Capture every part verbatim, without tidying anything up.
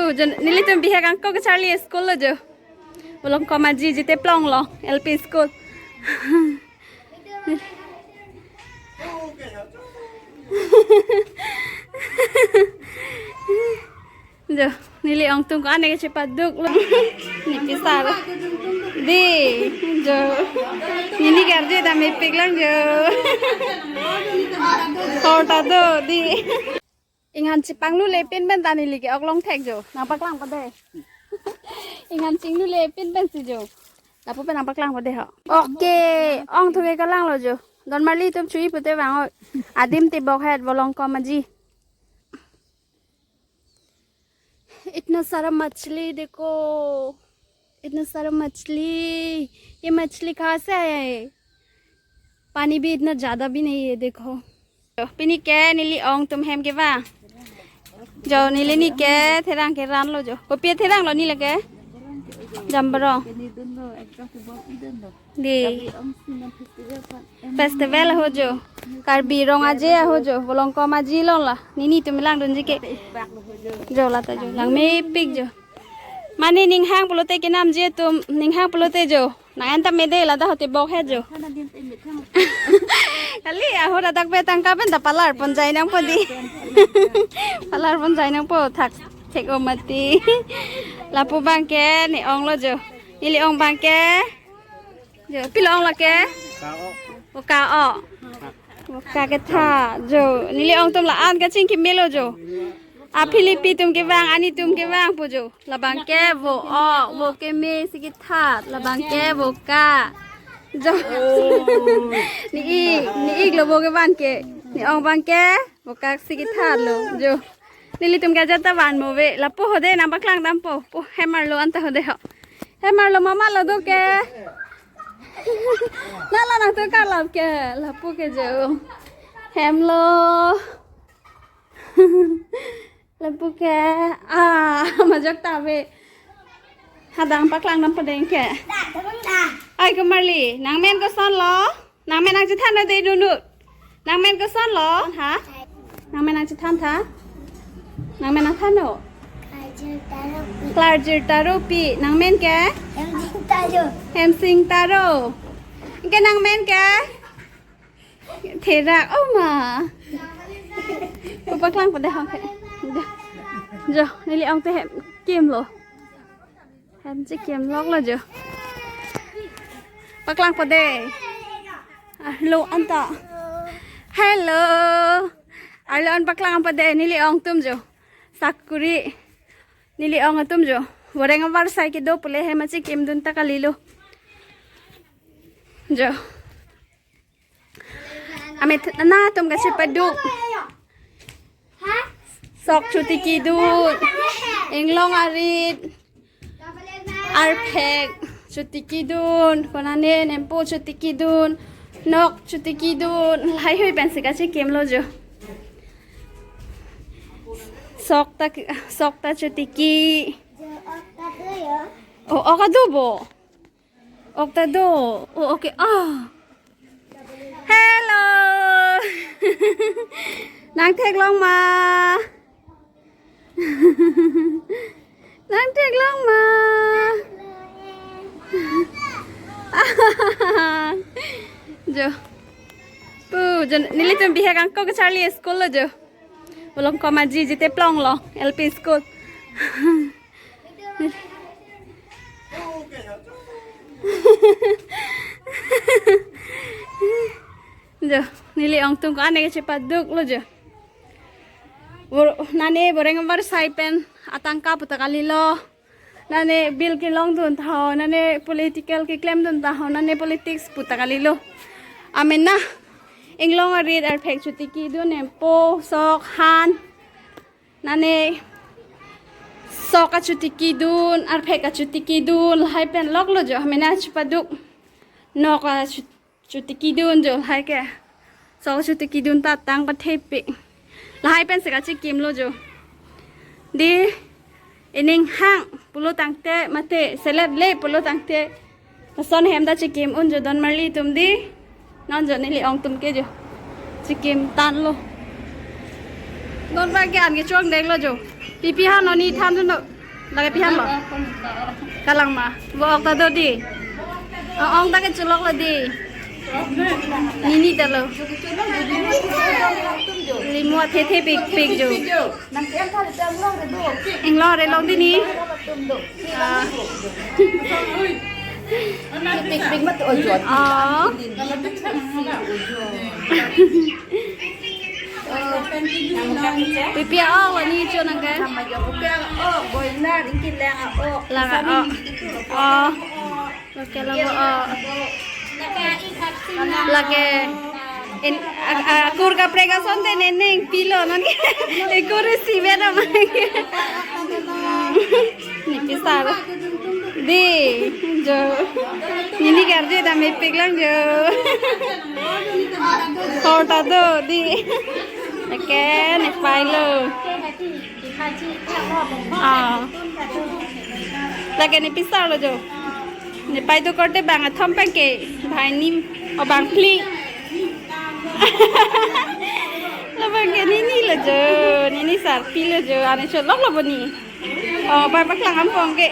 Jo, nelitum bihek angko kacharli school lo jo. Bolong komaji Jite Plong lo, L P school. Jo, neli ong atum ko-an ke chepaduk lo. Ne pisar. Di, jo. Neli garje dam epik lang jo. Hor ta do, di. Inghan chepanglu le pin pen ta neli ke ok long thek jo. Nangpaklang pade. Inghan chinglu le pin pensi jo. Lapu pen nangpaklang pade ho. Okay, ong thu ke kalang lo jo. Don Marli atum chui pute bang oi. Adim tebok het Bolong komaji. इतना सारा मछली देखो, इतना सारा मछली। ये मछली कहाँ से आया है? पानी भी इतना ज्यादा भी नहीं है, देखो। Pini ke neli ong atum hem kevang. Jo, neli ni ke therang keran lo jo. Kopi therang lo neli ke? Jamborong. Di. Festival ho jo. Karbi Rong Aje ho jo. Bolong komaji lo la. Nelitum langdunji ke. Jo, lata jo. Lang mepik jo. Mane ning hang pulote kenamji atum, ning hang pulote jo. Nang anta mede lata hote bok het jo. Kali ahut adak pe tangka pen ta palar pon jai nangpo di. Palar pon jai nangpo thak thek o mati. Lapu bang ke ne ong lo jo. Neli ong bang ke. Jo, pilo ong lake? Ka-o. Boka-o. Boka ketha. Jo, neli ong atum la-an kachingki melo jo. Aphilipi atum kevang, ani atum kevang pu jo. Labang ke vo-o, vo keme si kethat. Labang ke voka. Jo. Ne-ik, ne-ik lo vo kevan ke. Ne-ong bang ke. Boka si kethat lo, jo. Nelitum ke ajat ta van mo ve. Lapu hode nangpaklang dampo. Pu hem arlo anta hode ho. Hem arlo mama lo do ke. Nala nangtum karlap ke. Lapu ke jo. Hem lo. Lapu ke. Ah, majok ta ve. Hadak nangpaklang dampo deng ke. Ai ko Marli, nangmen koson lo? Nangmen nangchethan lo dei dunut. Nangmen koson lo, ha? Nangmen nangchethan tha? Nangmen nangthan lo? Klarjir Taropi. Klarjir Taropi. Nangmen ke? Hemsing Taro. Hemsing Taro. Ke nangmen ke? Therak, oh ma. Pu paklang pade ho ke. Jo, neli ong te hem kim lo. Hem chekim lok lo jo. Paklang pade. Arlo anta. Hello. Arlo an paklang pade neli ong atum jo. Sakuri. Neli ong atum jo. Boreng avar sai kedo pule hem chekim dun ta kalilo. Jo. Amet na atum kachepaduk. Sok chotiki dun. Inglong arit. Arphek chotiki dun. Konane nempo chotiki dun. Nok chotiki dun. Lahai hui pensi kachekim lo jo. Sok ta, sok ta chotiki. O, ok adu bo. Ok ta do. Oh, okay. Ah. Hello. Nang theklong ma? Nang theklong ma? Jo. Pu, jo, nelitum bihek angko kacharli school lo jo. Bolong komaji Jite Plong lo, L P school. Jo, neli ong atum ko-an ke chepaduk lo jo. Bor-, nane boreng avar sai pen atangka pu ta kalilo. Nane bill kelong dun ta ho, nane political keklem dun ta ho, nane politics pu ta kalilo. Amen na, inglong arit arphek chotiki dun nempo sok han. Nane sok achotiki dun, arphek achotiki dun, lahai pen lok lo jo, amen na chepaduk. Nok achu-, chotiki dun jo, lahai ke. Sok achotiki dun ta tang pathepi. Lahai pensi kachekim lo jo. Di, ining hang pulo tangte, mate, selet le pulo tangte. Lason hem ta chekim un jo don marli atum di. Non jo neli ong atum ke jo. Chekim tan lo. Non ba ke an ke chong deng lo jo. Pipi ha non ni than jo no. Lake pi-an lo? Kalang ma. Bo ok ta do dei. O, ong ta kecholok lo dei. Nini ta lo. Limu athe the pikpik jo. Inglong re long dei ni. Ah. Pikpik mat ojo. Oh. Pipi a-ok lo ni cho nang ke? Pipi a-ok, boiler, ingki lang a-ok. Lang a-ok. Oh. Lake lang a-ok. Lake. In, a, a, kur kaprek ason te neneng pilo non ke. Ekur si beda mang. Nepi sar. Dei, jo. Nini karju ta mepik lang jo. Hor ta do, dei. Lake, nepai lo. Ah. Lake nepi sar lo jo. Nepai do korte bang athom abang ke. Bang ni, o bang phli. Labang ke nini lo jo. Nini sarpi lo jo. An kecholok lo bo ni. O, pai paklang ampong ke.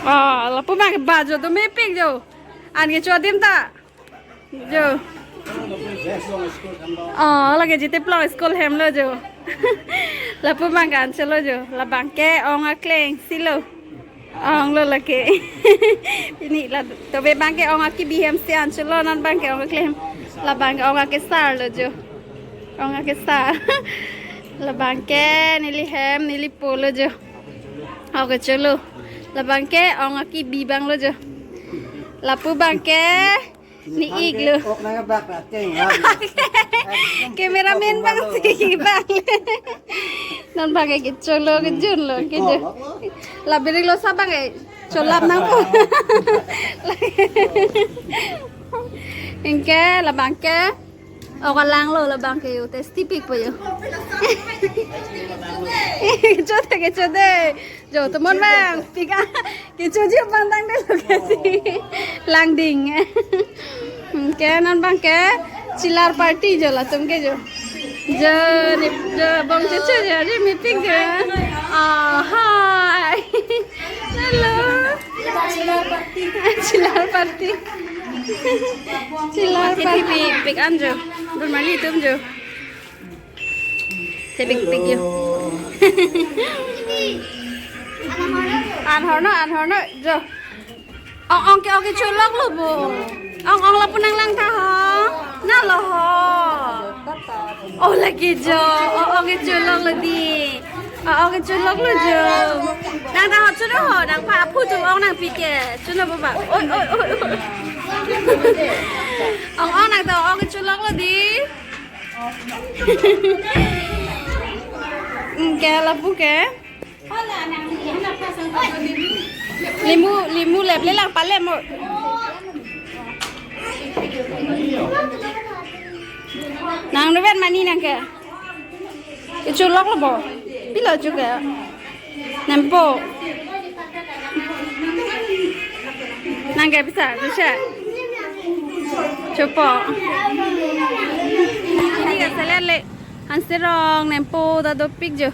O, lapu abang ke ba jo do mepik jo. An kecho adim ta. Jo. O, lake Jiteplong school hem lo jo. Lapu abang ke an cholo jo. Labang ke ong akleng si lo. Ong lo lake. Ini la tobe abang ke ong akibi hem si an cholo, non abang ke ong akleng. Labang ke ong akesar lo jo. Ong akesar. Labang ke neli hem, neli po lo jo. Ok cholo. Labang ke ong akibi abang lo jo. Lapu abang ke ni ik lo. Ok nang bak ra teng ha. Cameraman abang si bang. Non abang ke cholo kejun lo kejo. Labiri lo sa abang ke cholap nangpo. Anke labang ke. O, kalang lo labang ke yo, testi pikpo yo. Kecho dei, kecho dei. Jo, tomon abang, pik a. Kechoji abang tangte lo ke si. Langding. Anke non abang ke, chilar party jo latum ke jo. Jo, ni, jo, bong chocho jo, ni mepik jo. Oh, hi. Hello. Chilar party. Chilar party. Chilar party. Thepik pik an jo. Dur mali atum jo. Thepik pik jo. An hor non, an hor non jo. Ong, ong ke, ong kecholok lo bo. Ong, ong lapu nanglang tha ho. Na lo ho. Oh, lake jo. Ong, ong kecholok lo dei. Ong, ong kecholok lo jo. Nang ta ho, chuno ho, nang pa aphu atum ong nangpi ke. Chuno bo ba. Oi, oi, oi, oi. Ong, ong nang ta ong kecholok lo dei. Anke lapu ke. Limu, limu lep le lang palem mo. Nang nuven mani nang ke. Kecholok lo bo. Pilo cho ke. Nempo. Nang ke pisa, pisa. Chopo. Ini ke selele. Hanserong nempo ta dopik jo.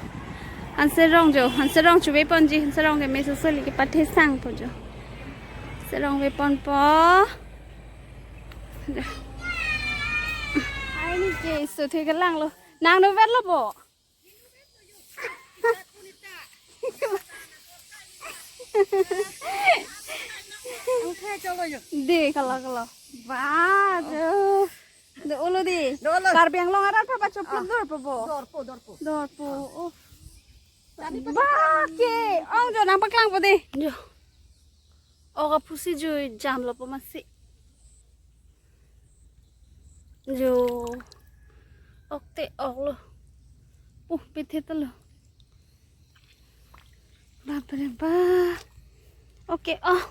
Hanserong jo, Hanserong chove ponji, Hanserong ke meso soli kepathe sang po jo. Hanserong ve ponpo. Ai ni ke so the kelang lo. Nang nuvet lo bo. Dei, kalo, kalo. Ba, jo. Do-o lo dei. Do-o lo. Karbi Anglong arat pa pachoplok dorpo bo. Dorpo, dorpo. Dorpo. Oh. Ba ke. Ong jo nangpaklangpo dei. Jo. Ok aphusi jo jamlo po masi. Jo. Ok te ok lo. Uh, pithe ta lo. Bapre bap. Ok, oh.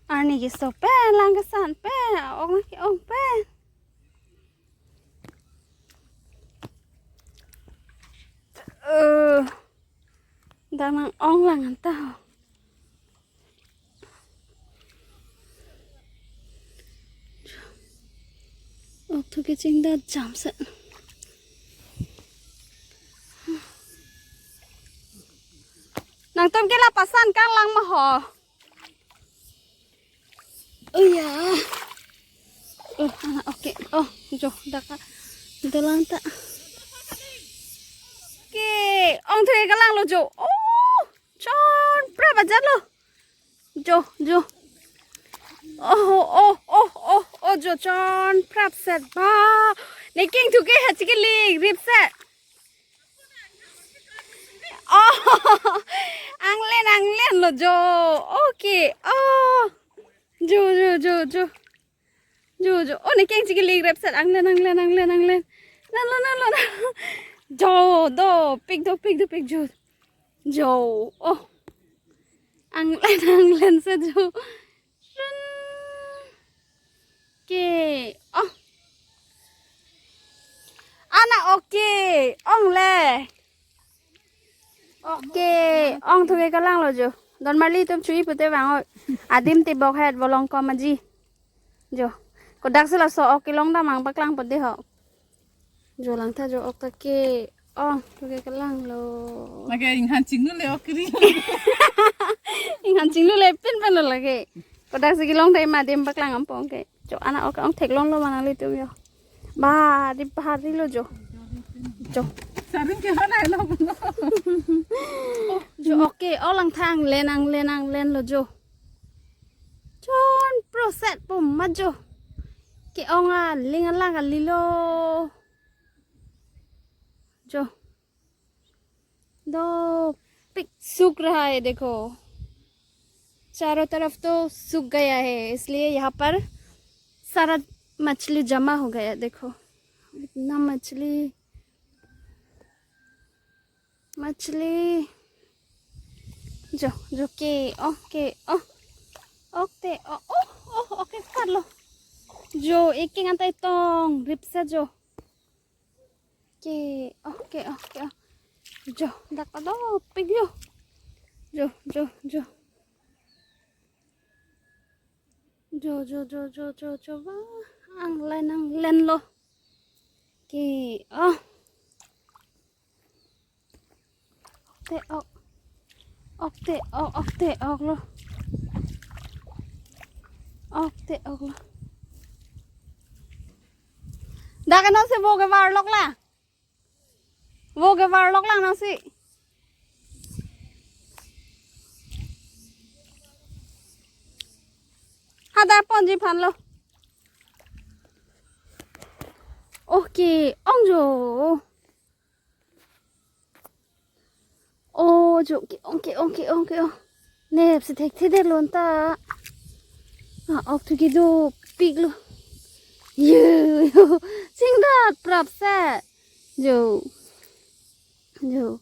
Arni keso pen, lang kesan pen, ong ke ong pen. Eh, dak nang-ong lang anta ho. Ok thu keching da jam se. Nangtum ke lapuson kanglang ma ho. Oh ya. Oh, ah, okay. Oh, jo, dak dolang ta. Ke, ong thu ke kalang lo jo. Oh, chonprap ajat lo. Jo, jo. Oh, oh, oh, oh, oh, jo, chonprap set ba. Ne keng thu ke ha chikili rip set. Oh, anglen, anglen lo jo. Okay. Oh. Jo, jo, jo, jo. Jo, jo. Oh, ne keng chikili rip set. Anglen, anglen, anglen, anglen. Nalo, nalo, nalo. Jo, dopik, dopik, dopik, jo. Jo. Oh. Anglen, anglen set jo. Run. Ke. Oh. Ana okay. Ong le. Okay. Ong thu ke kalang lo jo. Don Marli atum chui pute vang oi. Adim tibok het volong kom aji. Jo. Kodak si laso ok kelong damnang paklang pute ho. Jo lang ta jo ok ta ke. Oh, thu ke kalang lo. Lake inghan chinglu le ok kiri. Inghan chinglu le pinpin lo lake. Kodak si kelong ta ima adim paklang ampong ke. Jo ana ok ong theklong lo ma nanglitum jo. Ba, di bahari lo jo. Jo. Saring ke hana lo. Jo, okay, oh lang ta anglen, anglen, anglen lo jo. Chonprap set po ma jo. Ke ong aling alang kali lo. Jo. दो पिक सूख रहा है, देखो, चारों तरफ तो सूख गया है, इसलिए यहाँ पर सारा मछली जमा हो गया। देखो, इतना मछली, मछली। Jo, jo, ke, oh, ke, oh, ok te, oh, oh, oh, ok te, kar lo. Jo, ekeng antai tong, rip set jo. Ke, oh, ke, oh, ke, oh. Jo, dak ta dopik jo. Jo, jo, jo. Jo, jo, jo, jo, jo, jo. Wah, anglen, anglen lo. Ke, oh. Te ok. Ok te ok, ok te ok lo. Ok te ok lo. Dak non si vo kevar lok la. Vo kevar lok lang non si. Hadak ponji aphan lo. Okay, ong jo. Oh, jo, ke ong, ke ong, ke ong, ke ong. Nep si thekthedet lo anta. Ah, ok thu ke dopik lo. Yo, yo. Singdat prap set. Jo. Jo.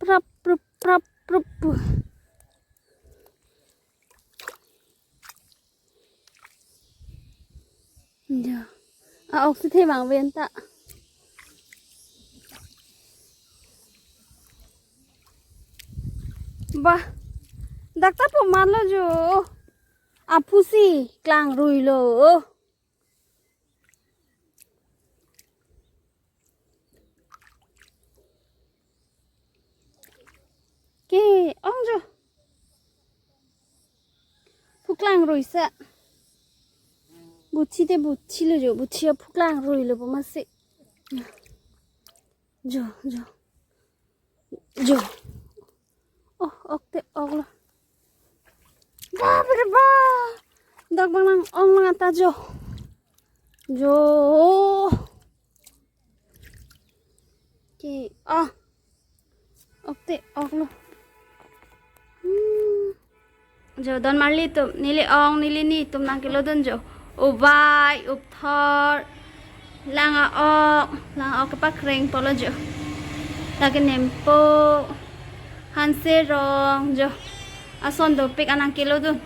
Prap, prup, prap, prup. Jo. Ah, ok si the bang ven ta. Bah. Dak ta po man lo jo. Aphu si klang rui lo. Ke ong jo. Phuklang rui sa. Buthi te buthi lo jo, buthi aphuklang rui lo po masi. Jo, jo. Jo. Oh, ok te ok lo. Ba, ba, ba. Dak bang nang ong lang anta jo. Jo. Ke, ah. Ok te ok lo. Hmm. Jo, don marli atum, neli ong, neli ni atum nangkelodun jo. Uvai, upthor, lang a-ok, lang a-ok kepakreng po lo jo. Lake nempo, hanse rong jo. Ason dopik an nangkelodun.